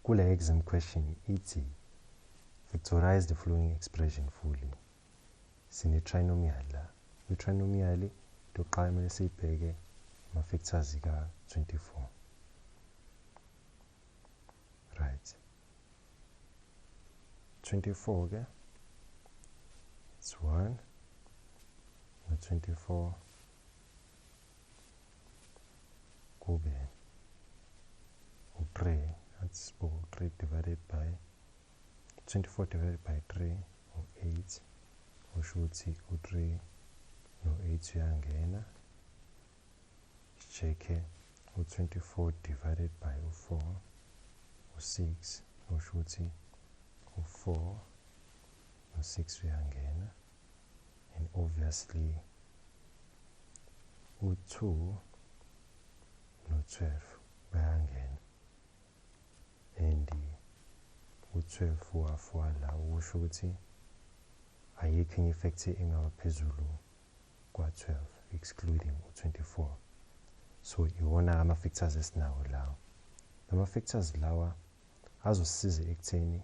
Kule exam question ithi factorize the following expression fully. Sine trinomial la. I-trinomial into yokuqala kumele siyibheke ama-factors ka-24. Right. 24 ke, it's 1 no 24 kube u-3. That's 3 divided by 24 divided by 3 u-8, usho ukuthi u-3 no-8 uyangena. Check-e u-24 divided by u-4 u-6, usho ukuthi u-4 no-6 uyangena. And obviously u-2 no-12 bayangena, and u-12 wafuwa la, ukusho ukuthi ayikho enye i-factor engaba phezulu kwa-12 excluding u-24. So iwona ama-factors esinawo lawo. Lama-factors lawa azosisiza ekutheni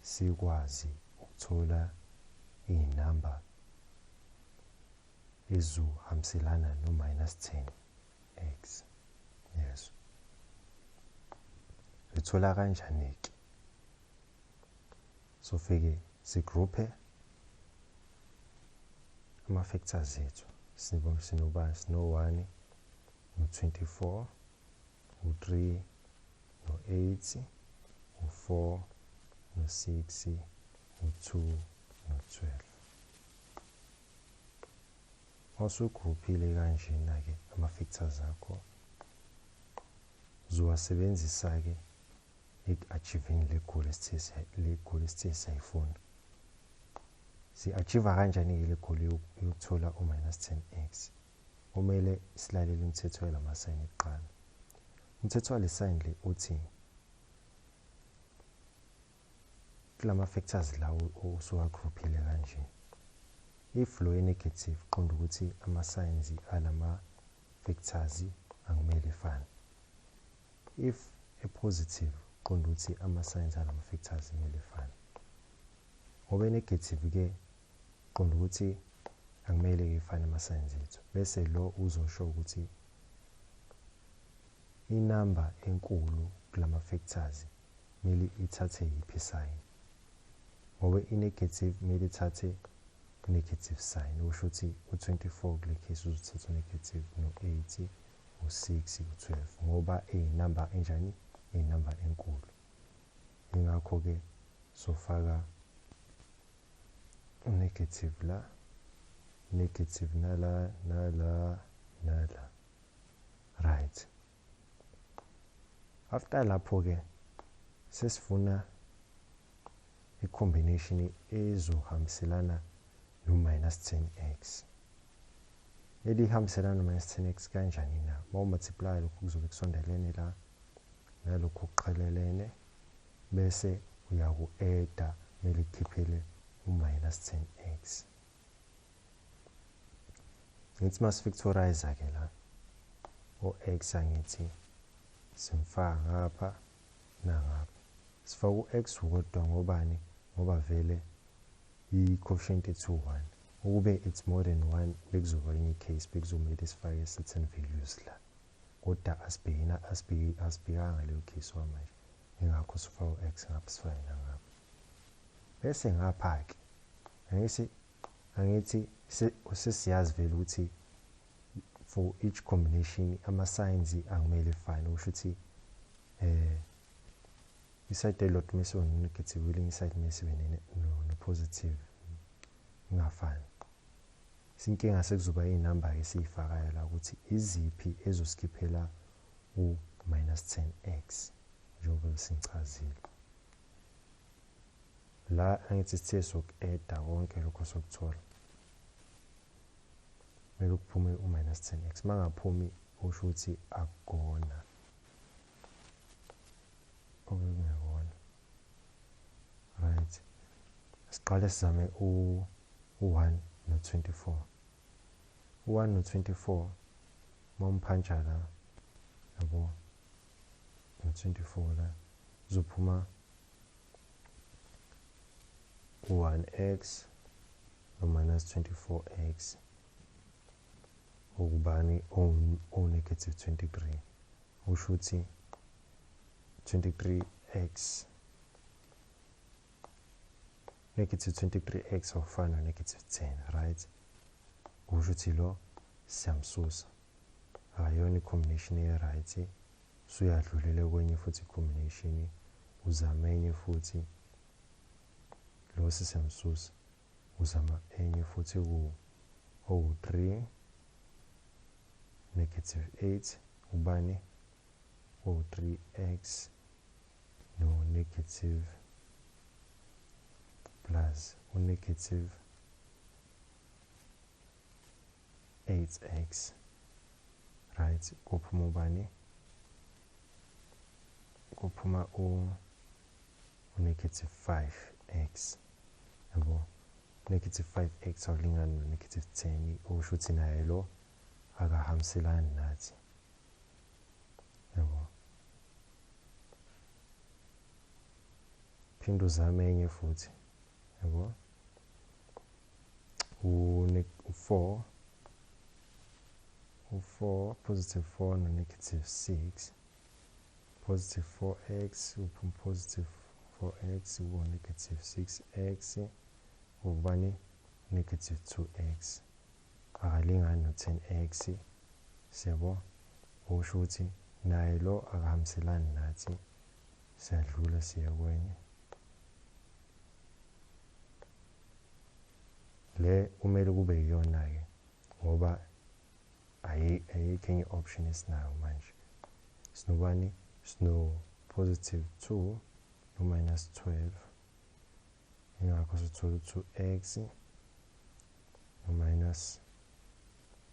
sikwazi ukuthola iy'namba ezizohambiselana no-minus 10 x. Yes, sithola kanjani-ke? Sofike sigruphe ama-factors ethu. Sinobani? Sino-1 no-24, u-3 no-8, u-4 no-6, u-2 no-12. Mawusugruphile kanjena-ke ama-factors akho, uzowasebenzisa-ke eku-achieve-ni le goal esithe siyayifuna. Si-achieve kanjani-ke le goal yokuthola u-minus 10x? Kumele silalele imithetho yalama-sign kuqala. Umthetho wale sign le uthi kulama factors lawo osuwagruphile kanje, if lo negative, qonda ukuthi ama-signs alama factors akumele efane. If e-positive, qonda ukuthi ama-signs alama factors kumele efane. Ngoba e-negative-ke, qonda ukuthi akumele ifane ama-signs ethu. Bese lo uzosho ukuthi inamba enkulu kulama factors kumele ithathe yiphi sign. Ngoba i-negative, kumele ithathe negative sign, okusho ukuthi u-24 kule case uzothatha u-negative, no-8, u-6, u-12, ngoba eyinamba enjani? Eyinamba enkulu. Ingakho-ke sofaka u-negative la, negative nala, nala, nala. Right, after lapho-ke sesifuna i-combination ezohambiselana no-minus 10x. Elihambiselana no-minus 10x kanjani na? Uma u-multiply lokhu kuzobe kusondelene la, nalokhu kuqhelelene, bese uyaku-add-a, kumele kukhiphele u-minus 10x. Ngithi masifactorize-ke la o-x, angithi simfaka ngapha nangapha, sifaka u-x wodwa. Ngobani? Ngoba vele i-coefficient ethu 1. Ukube it's more than 1, bekuzoba enye case, bekuzomele sifake certain values la, kodwa asibhekanga leyo case wamanje. Ingakho sifaka u-x ngapha, sifake nangapha. Bese ngapha-ke angithi sesiyazi vele ukuthi for each combination ama-signs akumele efane, okusho ukuthi i-side elilodwa mese no-negative, kwelinye i-side mese no-positive, ingafani. Inkinga sekuzoba iy'namba-ke esiy'fakayo la, ukuthi iziphi ezosikhiphela u-minus 10x, njengoba besengichazile la. Angithi sithe soku-add-a konke lokho sokuthola, kumele kuphume u-minus 10x. Uma ngaphumi, kusho ukuthi akukona okungekona. Right, siqale sizame u-1 no-24. U-1 no-24, uma umphantsha la, yabo, no-24 la, Kuzophuma u-1x no-minus 24x okubani o-negative 23, usho ukuthi 23x negative 23x awufani no-negative 10, right? Kusho ukuthi lo siyamsusa, akayona i-combination e-right. Usuyadlulela kwenye futhi i-combination, uzama enye futhi, lo sisiyamsusa, uzama enye futhi ku-3 negative 8 ubani o-3x no negative plus u-negative 8x, right? Kuphuma ubani? Kuphuma u-negative 5x, yabo. Negative 5x awulingani no-negative 10, okusho ukuthi naye lo akahambiselani nathi, yabo. Phinde uzame enye futhi, yabo. U-4 u-4 positive 4 no-negative 6, positive 4x uphuma positive 4x ubu negative 6x ubani negative 2x akalingani no-10x, siyabo. Okusho ukuthi naye lo akahambiselani nathi, siyadlula siya kwenye. Le kumele kube iyona-ke ngoba ayikho enye option esinayo manje. Sinobani? Sino positive 2 no minus 12, ingakho sithola 2x no minus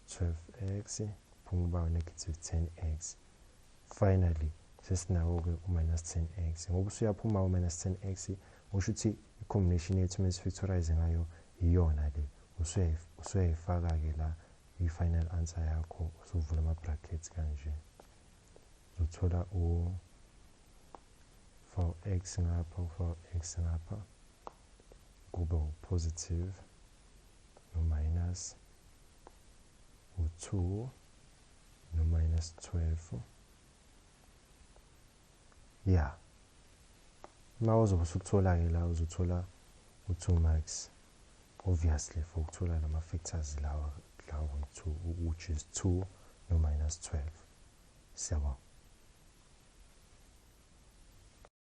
12x phuma uba negative 10x. Finally sesinawo-ke u-minus 10x, ngoba usuyaphuma u-minus 10x, kusho ukuthi i-combination yethu uma sifactorize ngayo iyona le. Usuyayifaka-ke la i-final answer yakho, usuvula ama-brackets kanje, uzothola u-4x ngapha, u-4x ngapha, kube u-positive no-minus u-2 no-minus 12. Ya, uma uzobe usukuthola-ke la, uzothola u-2 marks obviously for ukuthola lama factors lawa lawa 2, which is 2 no minus 12. Siyabonga.